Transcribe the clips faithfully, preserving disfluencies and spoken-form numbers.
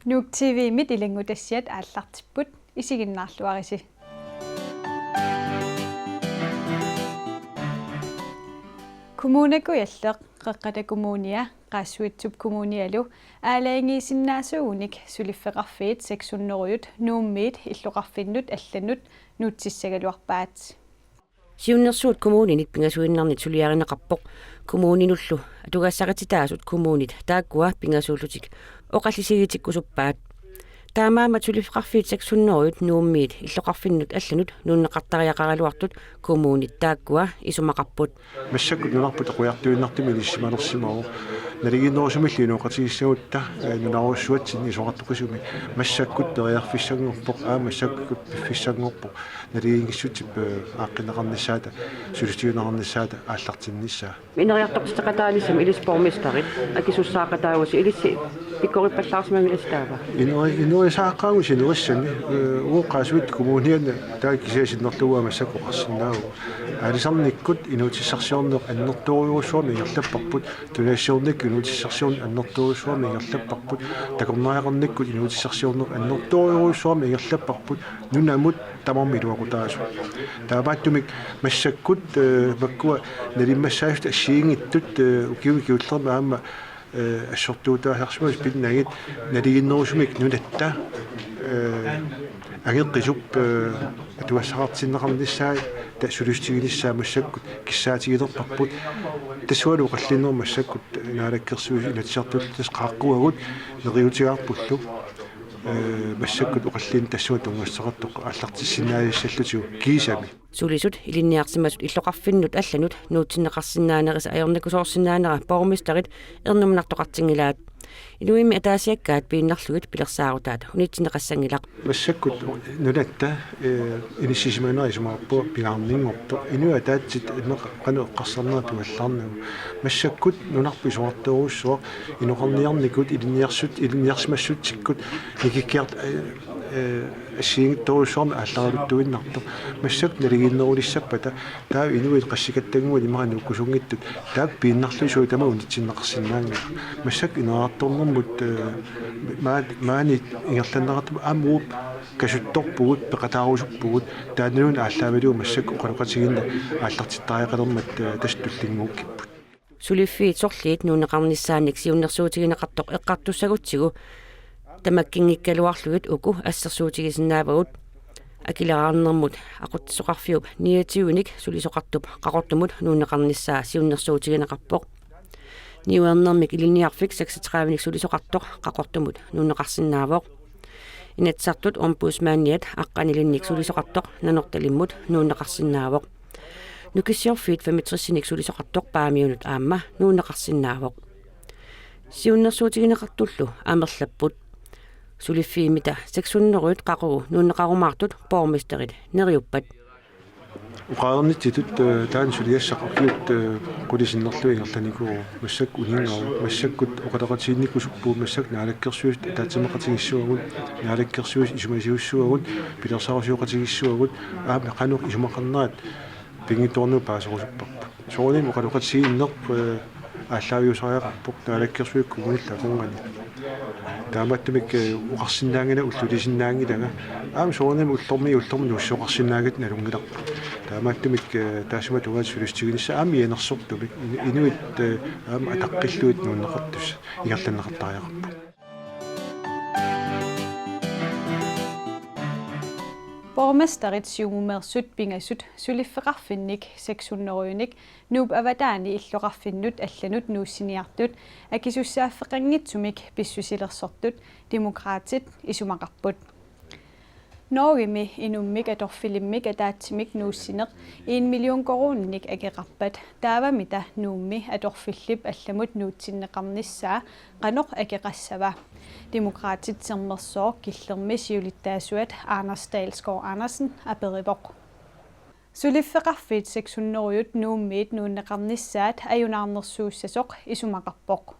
Nuuk T V-mit ilanngutassiat aallartipput, isiginnaarluarisi. Kommune Kujalleq, Qeqqata Kommunia, Qaasuitsup Kommunialu aalajangiisinnaasuugunik suliffeqarfiit seks hundrede Nuummiit illoqarfinnut allanut nuutsissagaluarpaat. Siunnersuut kommuninit pingasuinnarnit suliarineqarpoq, kommuninullu atugassaqartitaasut kommunit taakkua pingasuullutik oqallisigitikkusuppaat. Taamaammat suliffeqarfiit seks hundrede Nuummiit illoqarfinnut allanut nuunneqartariaqaraluartut kommunit taakkua isumaqarput. Massakkut nunarput qujartuinnartumik inissisimanersimavoq. Naligiinnerusumillu inooqatigissagutta, eh, nunarujussuatsinni isorartoqisumik. Massakkut periarfissanngorpoq, aa, massakkut piffissanngorpoq. Naligiinngissutsip, eh, aaqqinneqarnissaata, sulissutigineqarnissaata aallartinnissaa. Ineriartoqartitseqataanissami ilissi borgmesterit akisussaaqataagussi, ilissi pikkorippallaarsimavilersi taava? Ineri-, ineriartoqaqqaagut sinerissami, eh, uagut Qaasuitsup Kommuniani taava kisianni sinnerlugu massakkut oqarsinnaavugut. Aalisarnikkut inuutissarsiorneq annertoorujussuarmik ingerlapparput, tunaasiornikkut inuutissarsiorneq annertoorujussuarmik ingerlapparput, takornariaqarnikkut inuutissarsiorneq annertoorujussuarmik ingerlapparput, nunamut tamarmik iluaqutaasut. Taamaattumik massakkut, eh, makkua nalimmassaasut assigiinngitsut, eh, ukiumut kingullermut aamma, eh, assortuutaasarsimasut pinnagit naligiinnerusumik nunatta, eh, angeqqisup, eh, atugassaqartinneqarnissaa ta-, sulissutiginissaa massakkut kissaatigilerparput. Tassungalu oqallinnerup massakkut Naalakkersuisut Inatsisartullu tassa qaaqquagut neriuutigaarpullu. Eh, massakkut oqallinneq tassunga tunngassuteqartoq aallartissinnaajassallugu kiisami. Sulisut ilinniarsimasut illoqarfinnut allanut nuutsinneqarsinnaanerisa ajornakusoorsinnaanera borgmesterit ernumanartoqartinngilaat. Inuimmi ataasiakkaat piinnarlugit pilersaarutaat unitsinneqassanngilaq. Massakkut nunatta, eh, inissisimanera isumaqarpunga pingaarninngortoq. Inuit ataatsit immaqa qanoq eqqarsarnerat tuallaarnagu. Massakkut nunarput isorartorujussuaq, inoqarniarnikut, ilinniarsut-, ilinniarsimassutsikkut nikikkiart-, eh, eh, assigiinngitsorujussuarmik aallaraluttuinnartoq. Massakkut naligiinnerulissappata taava inuit qassikattannguit immaqa nuukkusunngitsut taakku piinnarlugit suut tamaasa unitsinneqarsinnaanngillat. Massakkut ineriartornermut, eh, maa-, maani ingerlanneqartut aamma uagut kasuttorpugut, peqataarusuppugut, taannaluunniit aallaavigalugu massakkut oqaloqatigiinneq aallartittariaqalermat, eh, tassa tullinnguukkipput. Suliffiit sorliit nuunneqarnissaannik siunnersuutigineqartoq eqqartussagutsigu tamakkinngikkaluarlugit uku assersuutigisinnaavagut. Akileraarnermut aqutsisoqarfiup niogtyvenik sulisoqartup Qaqortumut nuunneqarnissaa siunnersuutigineqarpoq. Niuernermik ilinniarfik seksogtredivenik sulisoqartoq Qaqortumut nuunneqarsinnaavoq. Inatsisartut ombudsmandiat aqqanilinnik sulisoqartoq Nanortalimmut nuunneqarsinnaavoq. Nukissiorfiit femogtresinik sulisoqartoq Paamiunut aamma nuunneqarsinnaavoq. Siunnersuutigineqartullu amerlapput. Suliffimmita seks hundrede qaqugu nuunneqarumaartut borgmesterit neriuppat. Oqareernitsitut, eh, taanna suliassaq ukiut, eh, qulit sinnerlugit ingerlanikuuvoq, massakkut uninngaavoq, massakkut oqaloqatigiinnikkusuppugut, massakkut Naalakkersuisut ataatsimeeqatigiissavagut, Naalakkersuisut isumasioraarsivagut, pilersaarusioqatigiissavagut, aamma qanoq isumaqarnerat pinngitsoornagu paaserusupparput. Soorunami oqaloqatigiinneq, eh, aallaaviusariaqarpoq Naalakkersuisut kommunillu akornanni. Taamaattumik, eh, oqarsinnaanngilanga, ullulisinnaanngilanga. Aamma soorunami ullormiit ullormut nuussisoqarsinnaanngitsoq nalunngilarput. Taamaattumik, eh, taassuma tungaanut sulissutiginissaa aamma mianersortumik in-, inuit, eh, aamma ataqqillugit nuunneqartussat ingerlanneqartariaqarput. Borgmesterit siumumeersut pingasut suliffeqarfinnik seks hundrede Nuup avataani illoqarfinnut allanut nuussiniartut akisussaaffeqanngitsumik pissusilersortut Demokraatit isumaqarput. Norgemi inummik atorfilimmik ataatsimik nuussineq en million koruuninik akeqarpat, taavamita Nuummi atorfillip allamut nuutsinneqarnissaa qanoq akeqassava? Demokraatit Sermersooq Killermi siulittaasuat Anders Dalsgaard Andersen aperivoq. Suliffeqarfiit seks hundrede Nuummiit nuunneqarnissaat ajunaarnersuussasoq isumaqarpoq.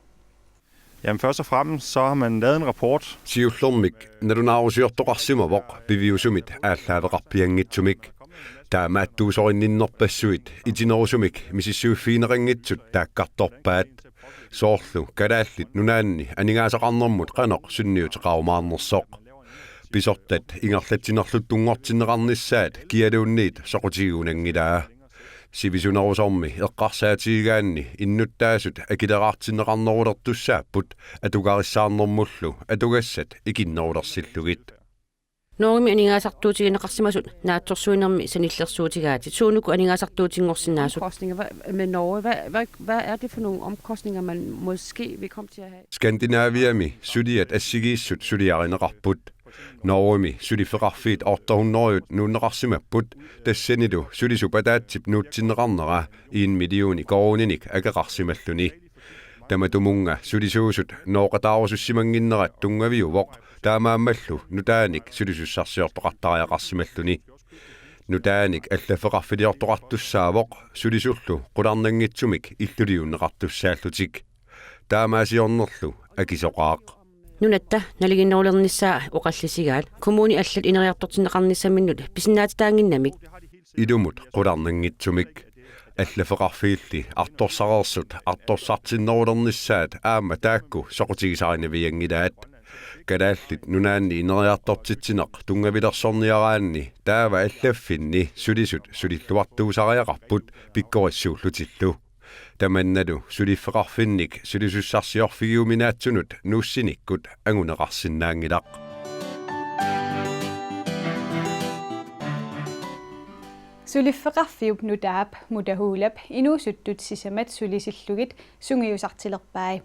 Jamen, først og fremmest, så har man lavet en rapport. Siullermik nalunaarusiortoqarsimavoq piviusumit aallaaveqarpianngitsumik. Taamaattuusorinninnerpassuit itinerusumik misissuiffigineqanngitsut taakkartorpaat. Soorlu Kalaallit Nunaanni aningaasaqarnermut qanoq sunniuteqarumaarnersoq. Pisortat ingerlatsinerluttunngortinneqarnissaat kialuunniit soqutigigunanngilaa. Sivisunerusormi eqqarsaatigigaanni innuttaasut akileraartinneqarnerulertussaapput atugarissaarnermullu atugassat ikinnerulersillugit. Norgemi aningaasartuutigineqarsimasut naatsorsuinermi sanillersuutigaatit, suunuku aningaasartuutinngorsinnaasut? Omkostninger, hvad, med Norge, hvad, hvad, hvad er det for nogle omkostninger, man måske vil komme til at have? Skandinaviami suliat assigiissut suliarineqarput. Norgemi suliffeqarfiit otte hundrede nuunneqarsimapput, tassanilu sulisup ataatsip nuutsinneqarnera en million koruuninik akeqarsimalluni. Tamatumunnga sulisuusut nooqataarusussimannginnerat tunngaviuvoq, taamaammallu nutaanik sulisussarsiortoqartariaqarsimalluni. Nutaanik allaffeqarfiliortoqartussaavoq sulisullu qularnanngitsumik illuliunneqartussaallutik. Taamaasiornerlu akisoqaaq. Nunatta nalinginnerulernissaa oqallisigaat, kommunit allat ineriartortinneqarnissaminnut pisinnaatitaannginnamik. Ilumut qularnanngitsumik. Allaffeqarfiilli artorsareersut artorsartinnerulernissaat aamma taakku soqutigisarinavianngilaat. Kalaallit Nunaanni ineriartortitsineq tunngavilersorniaraanni taava allaffinni sulisut sulilluartuusariaqarput pikkorissuullutillu. Tamannalu suliffeqarfinnik sulisussarsiorfigiuminaatsunut nuussinikkut anguneqarsinnaanngilaq. Suliffeqarfiup nutaap Mutahulap inuusuttut sisamat sulisillugit sungiusartilerpai.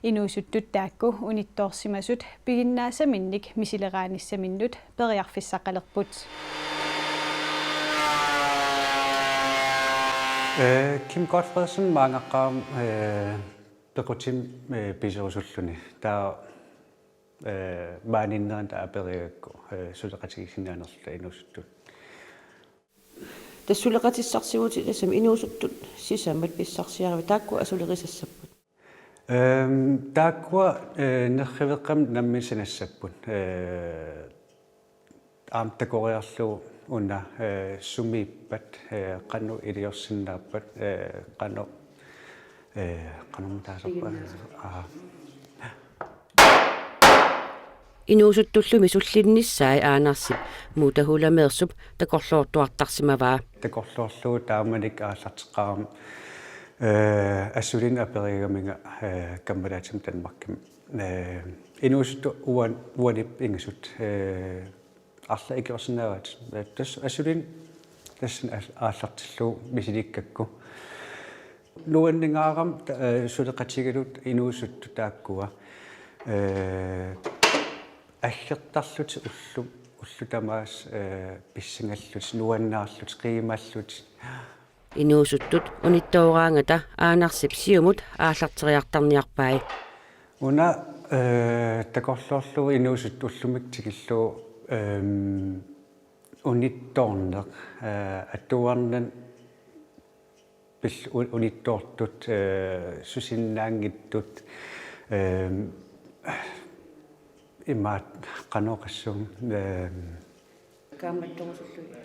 Inuusuttut taakku unittoorsimasut piginnaasaminnik misileraanissaminut periarfissaqqalerput. Eh, Kim Godtfredsen maangaqqaarama, eh, pequtimik, eh, piserusulluni. Taava, eh, maaniinnerani taava aperigakku, eh, suleqatigiissinnaanerluta inuusuttut. Tassa suleqatissarsivutit tassami inuusuttut sisamat pissarsiaravit taakku asulerisassapput? Ehm, taakkua, eh, nerriveqqamik nammineq sanassapput. Eh, aamma takoriarlugu una, eh, sumiippat, eh, qanoq iliorsinnaappat, eh, qanoq, eh, qanormi taasarpa? Aa. Inuusuttullumi sullinnissaai Aanarsi Mutahulameersup takorloortuartarsimavaa. Takorloorlugu taamanikkut aallarteqqaarama, eh, assulineq aperigaminga, eh, kammalaatima Danmarkimi. Eh, inuusuttut uan-, uaniipput ingasut, eh, arlaat ikiorsinnaavaat. Eh, tassa assulineq tassani aal-, aallartillugu misilikkakku. Nuanningaarami ta-, eh, suleqatigalugit inuusuttut taakkua, eh, aggertarlutik ullu-, ullut tamaasa, eh, pissangallutik, nuannaarlutik, qiimallutik. Inuusuttut unittooraangata Aanarsip siumut aallarteriartarniarpai. Una, eh, takorloorlugu inuusuttut ullumikkut tikillugu, ehm, unittoorneq, eh, atuarnani pil-, u-, unittoortut, eh, susinnaanngitsut, eh, imaattoq qanoq oqassuunga, eh, kaammattorusullugit.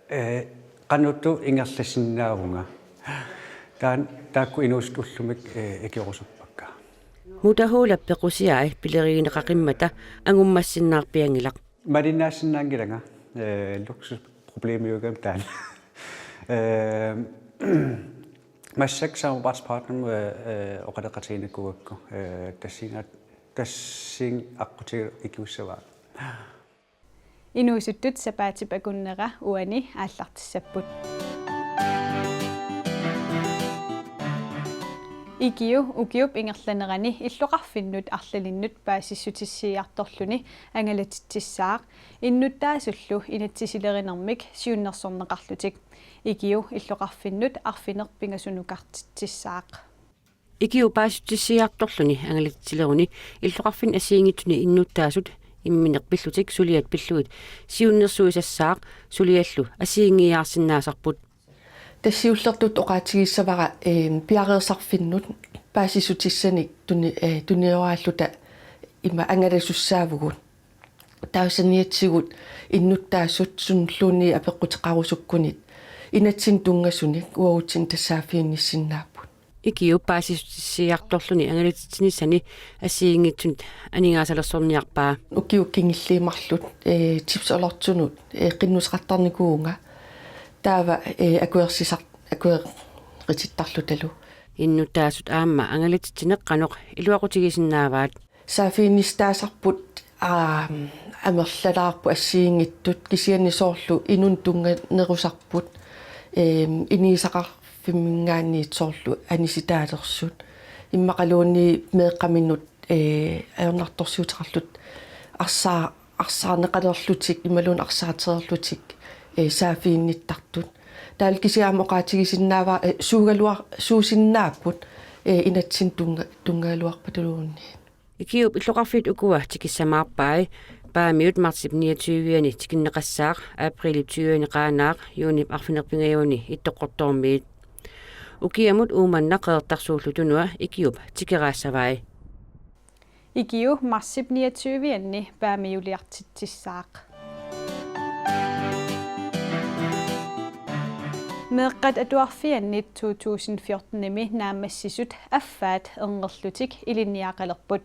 Eh, qanoq ingerlasinnaavunga. Taanna taakku inuusuttut ullumikkut, eh, ikiorusuppakkit. Mutahulap pequsiai pilerigineqaqimmata angummassinnaarpianngilaq. Malinnaassinnaanngilanga, eh, luksusproblemiugami taanna. Eh, massakkut samarbejdspartnerimut, eh, eh, oqaloqatiginikuugakku, eh, tassiinga-, tassiinga aqqutigalugu ikiussavaa. Inuusuttut sapaatip akunnera uani aallartissapput. Ikiu ukiup ingerlanerani illoqarfinnut arlalinnut paasissutissiiartorluni angalatitsissaaq, innuttaasullu inatsisilerinermik siunnersorneqarlutik. Ikiu illoqarfinnut arfineq-pingasunukartitsissaaq. Ikiu paasissutissiiartorluni angalatitsileruni illoqarfinni assigiinngitsuni innuttaasut imminnut pillutik suliat pillugit siunnersuisassaaq, suliallu assigiinngiiaarsinnaasarput. Tassa siullertut oqaatigissavara, eem, piareersarfinnut paasissutissanik tuni-, eh, tunioraalluta ima angalasussaavugut. Taava saniatigut innuttaasut sunaluunniit apeqquteqarusukkunit inatsinnut tunngasunik uagutsinnut tassa saaffiginnissinnaapput. Ikiup paasissutissiiartorluni angalatitsinissani assigiinngitsunik aningaasalersorniarpaa. Ukiut kingulliit marluk, ee, tipsolortunut, ee, qinnuteqartarnikuuvunga. Taava, ee, akuersisar-, akueritittarlutalu. Innuttaasut aamma angalatitsineq qanoq iluaqutigisinnaavaat? Saaffiginnissutaasarput, aa, amerlalaarput assigiinngitsut, kisianni soorlu inunnut tunnganerusarput, eem, inigisaqarfimminngaanniit soorlu anisitaalersut. Immaqaluunniit meeqqaminut, ee, ajornartorsiuteqarlutik arsaa-, arsaarneqalerlutik imaluunniit arsaatereerlutik, ee, saaffiginnittartut. Taavalu kisianni aamma oqaatigisinnaavara, ee, suugaluar-, suusinnaapput, ee, inatsinnut tunnga-, tunngaluarpataluunniit. Ikiup illoqarfiit ukua tikissamaarpai: Paamiut martsip niogtyve-ani tikinneqassaaq, aprilip tyve-ani Qaanaaq, juunip arfineq-pingajuni Ittoqqortoormiit. Ukiamut Uummannaq Qeqertarsuullu Tunua Ikiup tikeraassavai. Ikiu marsip niogtyve-anni Paamiuliartitsissaaq. Meeqqat Atuarfiannit to tusind fjortenimi naammassisut affaat erngerlutik ilinniaqalerput.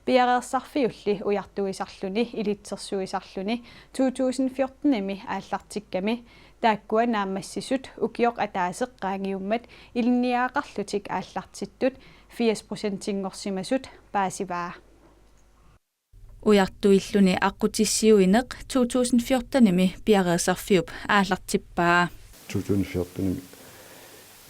Piareersarfiulli ujartuisarluni ilitsersuisarluni to tusind fjortenimi aallartikkami taakkua naammassisut ukioq ataaseq qaangiummat ilinniagaqarlutik aallartittut firs procentinngorsimasut paasivaa. Ujartuilluni aqqutissiuineq to tusind fjortenimi piareersarfiup aallartippaa. To tusind fjortenimi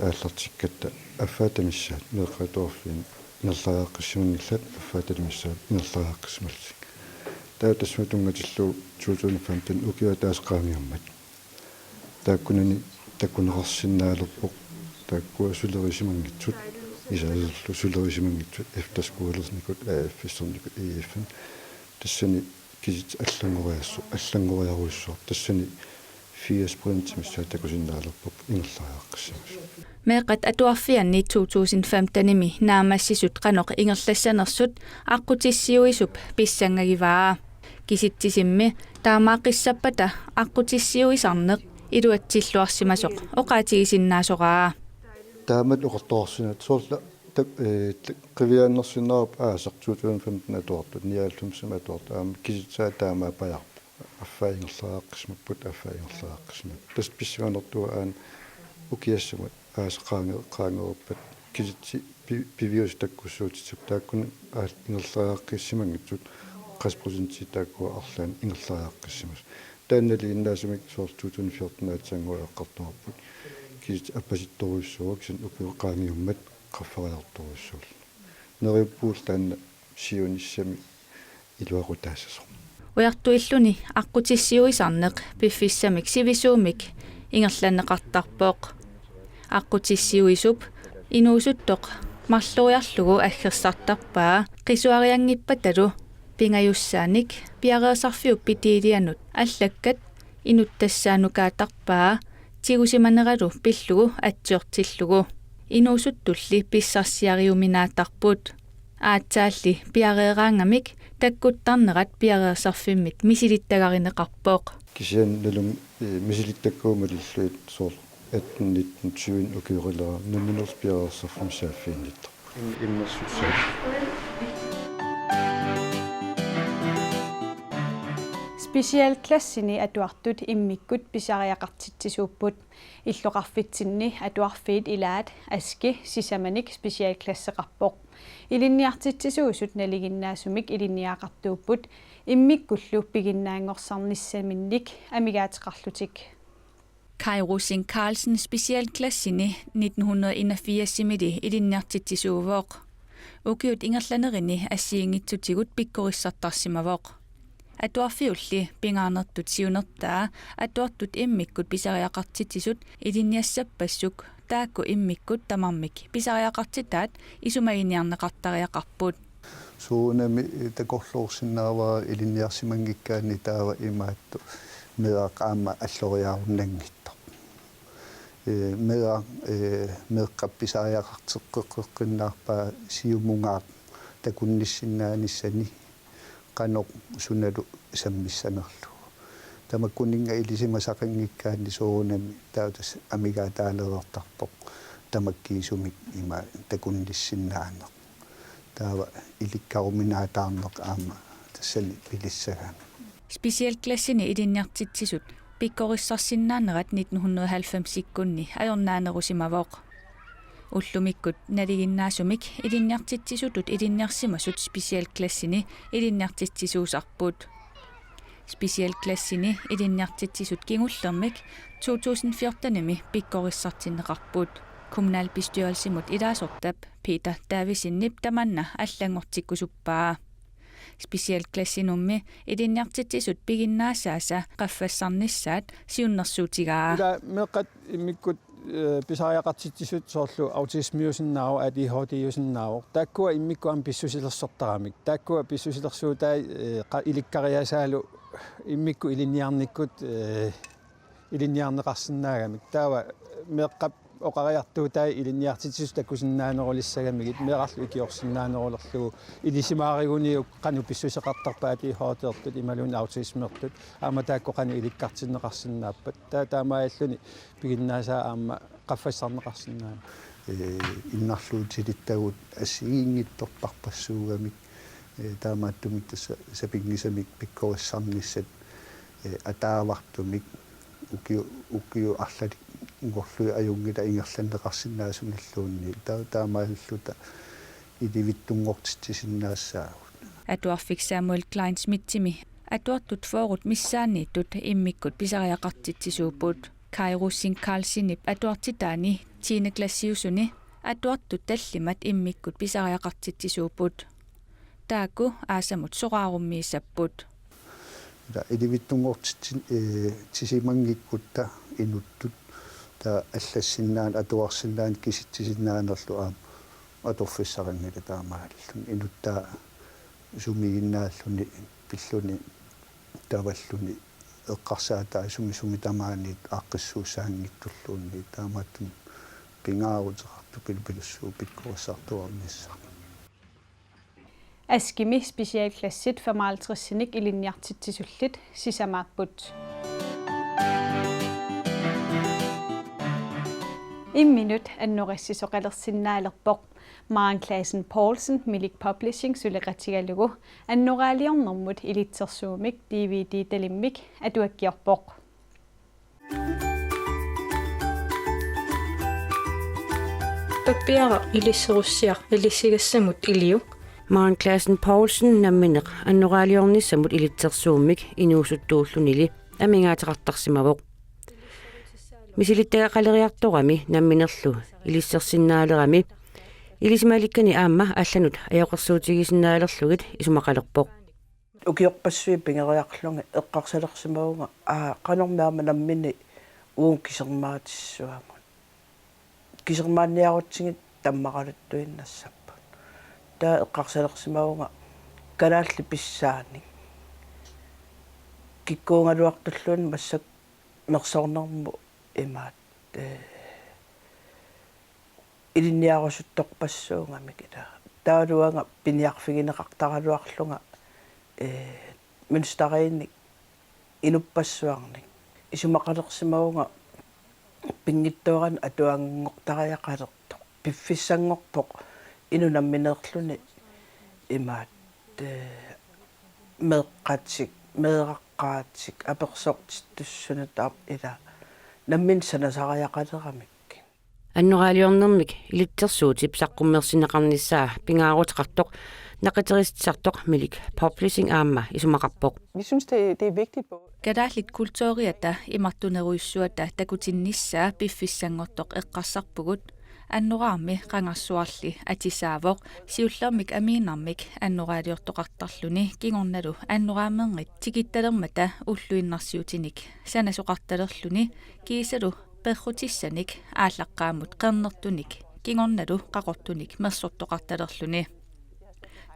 aallartikkatta affaata missaat meeqqat atuarfiini ingerlariaqqissimanngillat, affaata missaat ingerlariaqqissimallutik. Taava tassami tunngatillugu to tusind femten ukioq ataaseq qaangiummat taakkunani takuneqarsinnaalerpoq, taakkua sulerisimanngitsut, isaaserlu sulerisimanngitsut efterskolernikut, A F S-ernikut, E F-inik. Tassani kisitsisit allanngoriassu-, allanngoriarujussuarput. Tassani firs procent missaat takusinnaalerparput ingerlariaqqissimasut. Meeqqat Atuarfianni to tusind femtenimi naammassisut qanoq ingerlassanersut aqqutissiuisup pissangagivaa. Kisitsisimmi taamaaqqissappata aqqutissiuisarneq iluatsilluarsimasoq oqaatigisinnaasoraa. Taamatut oqartoqarsinnaavat soorlu ta-, ee, ta-, qiviaannarsinnaavarput aasaq to tusind femten atuartut, nioghalvfemsimi atuartut, aamma kisitsisaat taamaappajaarput. Affaat ingerlariaqqissimapput, affaat ingerlariaqqissimapput. Tassa pissanganertuaa aana ukiassamut aasaq qaange-, qaangeruppat kisitsit pi-, piviusut takkussuutissat taakkua aal-, ingerlariaqqissimanngitsut, qassit procentit taakkua arlaannik ingerlariaqqissimasut. Taanna nalinginnaasumik soorlu to tusind fjorten aatsaannguaq eqqartugarput. Kisitsit appasittorujussuupput, kisianni ukioq qaangiummat qaffariartorujussuulluni. Neriuppugut taanna siunissami iluaqutaassasoq. Ujartuilluni aqqutissiuisarneq piffissamik sivisuumik ingerlanneqartarpoq. Aqqutissiuisup inuusuttoq marloriarlugu aggersartarpaa qisuarianngippattalu pingajussaanik piareersarfiup Betelianut allakkat inuttassaanukaatarpaa tigusimaneralu pillugu atsiortillugu. Inuusuttulli pissarsiariuminaattarput. Aatsaalli piareeraangamik takkuttarnerat piareersarfimmit misilittagarineqarpoq. Kisianni nalun, ee, misilittakkagut malillugit soorlu atten, nitten, tyve ukioqaleraa nammineerluta piareersarfimmi saaffiginnittarput. Im-, immersussaat. Specialklassini atuartut immikkut pisariaqartitsisuupput. Illoqarfitsinni atuarfiit ilaat Aski sisamanik specialklasseqarpoq. Ilinniartitsisuusut nalinginnaasumik ilinniagaqartuupput immikkullu piginnaanngorsarnissaminnik amigaateqarlutik. Kai Rosing Carlsen specialklassini nitten hundrede enogfirs-imili ilinniartitsisuuvoq. Ukiut ingerlanerini assigiinngitsutigut pikkorissartarsimavoq. Atuarfiulli pingaarnertut siunertaa atuartut immikkut pisariaqartitsisut ilinniassappassuk taakku immikkut tamarmik pisariaqartitaat isumaginiarneqartariaqarput. Soorunami takorloorsinnaavara ilinniarsimanngikkaanni taava imaattoq meeraq aamma alloriarunnanngitsoq. Ee, meeraq, ee, meeqqap pisariaqarteqqeqqinnaarpaa siumunngaaq takunnissinnaanissani. Qanoq sunalu sammissanerlugu. Tamakkuninnga ilisimasaqanngikkaanni soorunami taava tassa amigaataalereertarpoq tamakkiisumik ima takunnissinnaaneq. Taava ilikkaruminaataarneq aamma tassani pilissagami. Specialklassini ilinniartitsisut pikkorissarsinnaanerat nitten hundrede og halvfemsikkunni ajornaanerusimavoq. Ullumikkut nalinginnaasumik ilinniartitsisutut ilinniarsimasut specialklassini ilinniartitsisuusarput. Specialklassini ilinniartitsisut kingullermik to tusind fjortenimi pikkorissartinneqarput. Kommunalbestyrelsimut ilaasortap Peter Davidsenip tamanna allanngortikkusuppaa. Specialklassinummi ilinniartitsisut piginnaasaasa qaffassarnissaat siunnersuutigaa. Ila meeqqat immikkut, eh, pisariaqartitsisut soorlu autismiusinnaavoq, A D H D-usinnaavoq. Taakkua immikkut aamma pissusilersortaramik. Taakkua pissusilersuutai, eh, qa-, ilikkariasaalu immikkut ilinniarnikkut, eh, ilinniarneqarsinnaagamik. Taava meeqqap oqariartuutai ilinniartitsisut takusinnaanerulissagamigit, meerarlu ikiorsinnaanerulerlugu, ilisimaariguniuk qanoq pissuseqartarpat A D H D-rtut imaluunniit autismertut, aamma taakku qanoq ilikkartinneqarsinnaappat. Taa-, taamaalilluni piginnaasaa aamma qaffassarneqarsinnaammat. Ee, innarluutilittagut assigiinngitsorpassuugamik, ee, taamaattumik tassa sapinngisamik pikkorissarnissat, ee, ataavartumik ukiu-, ukiut arlalinngorlugit ajunngilaq ingerlanneqarsinnaasunilluunniit. Taa-, taamaalilluta ilivitsunngortitsisinnaassaagut. Atuarfik Samuel Kleinschmidtimi atuartut fyrret missaanniittut immikkut pisariaqartitsisuupput. Kai Rosing Carlsenip atuartitaani tiende klassiusuni atuartut tallimat immikkut pisariaqartitsisuupput. Taakku aasamut soraarummiissapput. Ila ilivitsunngortitsi-, ee, tisimanngikkutta inuttut, taava allassinnaaneq, atuarsinnaaneq kisitsisinnaanngilaq aamma atorfissaqanngilaq taamaalilluni. Inuttaa sumiginnaalluni pilluni tavalluni eqqarsaataasumik sumi tamaaniit aaqqissuussaanngitsulluunniit, taamaattumik pingaaruteqartoq pilupilussuuvoq pikkorissartuarnissaq. Askimi specialklassit femoghalvtredsinik ilinniartitsisullit sisamaapput. Imminut annorassisoqalersinnaalerpoq. Maren Clausen Poulsen, Milik Publishing, suleqatigalugu annoraaliornermut ilitsersuumik D V D-talimmik atuakkiorpoq. Pappiaraq ilisserussiaq ilissigassamut iliuk. Maren Clausen Poulsen nammineq annoraaliornissamut ilitsersuummik inuusuttuullunili amigaateqartarsimavoq. Misilittagaqaleriartorami namminerlu ilissersinnaalerami ilisimalikkani aamma allanut ajoqersuutigisinnaalerlugit isumaqalerpoq. Ukiorpassuit pigeriarlugit eqqarsalersimavunga, aa, qanormi aamma nammineq uagut kisermaatissuagut. Kisermaanniarutsigit tammaqaluttuinnassapput. Taava eqqarsalersimavunga kalaallit pissaanik. Kikkuugaluartulluunniit massakkut nersornermut imaat, ee, ilinniarusuttorpassuugamik ila. Taavalu uanga piniarfigineqartaraluarlunga, ee, mønsterinik inuppassuarnik. Isumaqalersimavunga pinngitsoorani atuanngortariaqalertoq. Piffissanngorpoq inuk nammineerluni imaat, ee, meeqqatik, meeraqqaatik, apersortittussunut aap ila. Nammineq sanasariaqaleramik. Annoraaliornermik ilitsersuutip saqqummersinneqarnissaa pingaaruteqartoq naqiterisitsisartoq Milik Publishing aamma isumaqarpoq. Vi synes, det, det er vigtigt både Kalaallit kulturiata imartunerujussuata takutinnissaa piffissanngortoq eqqarsarpugut. Annoraarmi qangarsuarli atisaavoq, siullermik amiinnarmik annoraaliortoqartarluni kingornalu annoraarnermit tikittalermata ulluinnarsiutinik sanasoqartalerluni kiisalu perrutissanik aallaqqaammut qernertunik kingornalu qaqortunik mersortoqartalerluni.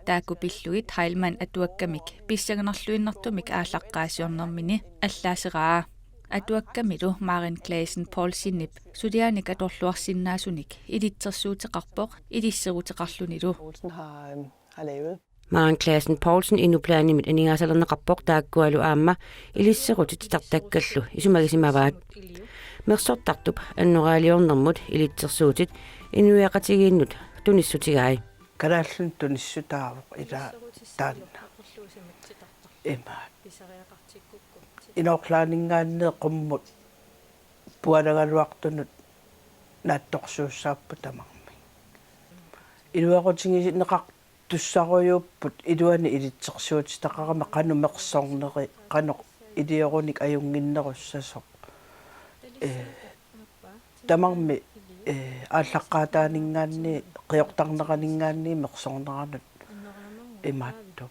Taakku pillugit Heilmann atuakkamik pissanganarluinnartumik aallaqqaasiornermini allaaseraa. Atuakkamilu Maren Clausen Poulsenip sulianik atorluarsinnaasunik ilitsersuuteqarpoq ilisseruteqarlunilu. Poulsen har, øhm, har lavet. Maren Clausen Poulsen Inuplanimit aningaasalerneqarpoq, taakkualu aamma ilisserutit titartakkallu isumagisimavaat. Mersortartup annoraaliornermut ilitsersuutit inuiaqatigiinnut tunissutigai. Kalaallinut tunissutaavoq ila taanna. Imaat. Inoorlaaninngaanniit qummut pualagaluartunut naatsorsuussaapput tamarmik. Iluaqutigineqartussarujuupput iluani ilitsersuutitaqarami qanoq mersorneri, qanoq iliorunik ajunnginnerussasoq. Ee, tamarmik, ee, aallaqqaataaninngaanniit, qiortarneraninngaanniit mersorneranut imaattoq,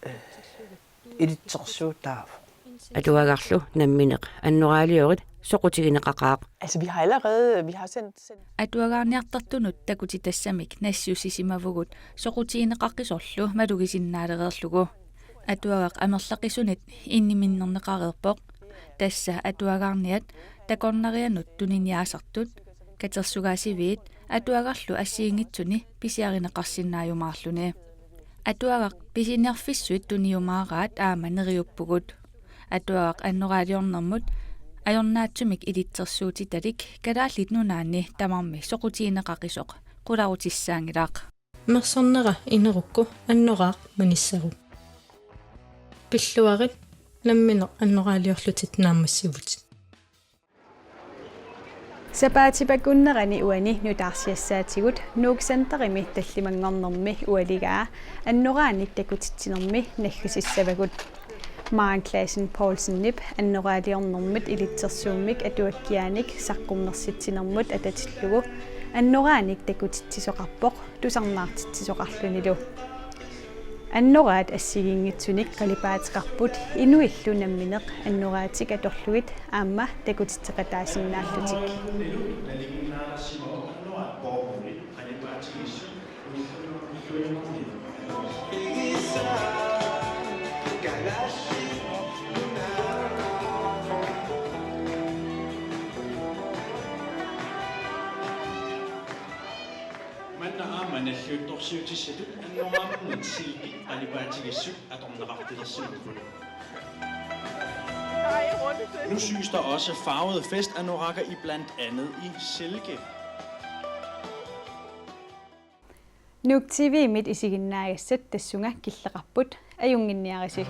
ee, ilitsersuutaavoq. Atuagarlu nammineq annoraaliorit soqutigineqaqaaq. Altså, vi har allerede, vi har sendt, sendt Atuagaarniartartunut takutitassamik nassiussisimavugut soqutigineqaqisorlu malugisinnaalereerlugu. Atuagaq amerlaqisunit inniminnerneqareerpoq. Tassa atuagaarniat takornarianut tuniniaasartut, katersugaasiviit atuagarlu assigiinngitsuni pisiarineqarsinnaajumaarluni. Atuagaq pisiniarfissuit tuniumaaraat aamma neriuppugut. Atuagaq annoraaliornermut ajornaatsumik ilitsersuutitalik Kalaallit Nunaanni tamarmi soqutigineqaqisoq qularutissaanngilaq. Mersornera inerukku annoraaq manisseruk. Pilluarit nammineq annoraaliorlutit naammassivutit. Sapaatip akunnerani uani nutaarsiassaatigut Nuuk Centerimi tallimanngornermi ualigaa annoraanik takutitsinermi naggasissavagut. Maren Clausen Poulsenip annoraaliornermut ilitsersuummik atuakkiaanik saqqummersitsinermut atatillugu annoraanik takutitsisoqarpoq tusarnaartitsisoqarlunilu. Annoraat assigiinngitsunik qalipaateqarput inuillu nammineq annoraatik atorlugit aamma takutitseqataasinnaallutik. Manna aamma nalliuttorsiutissatut annoraammat silkit qalipaatigisut atorneqartilersimapput. Nu syes der også farvede festanorakker i blandt andet i silke. Nuuk T V-mit isiginnaagassat tassunga killeqarput, ajunnginniarisi.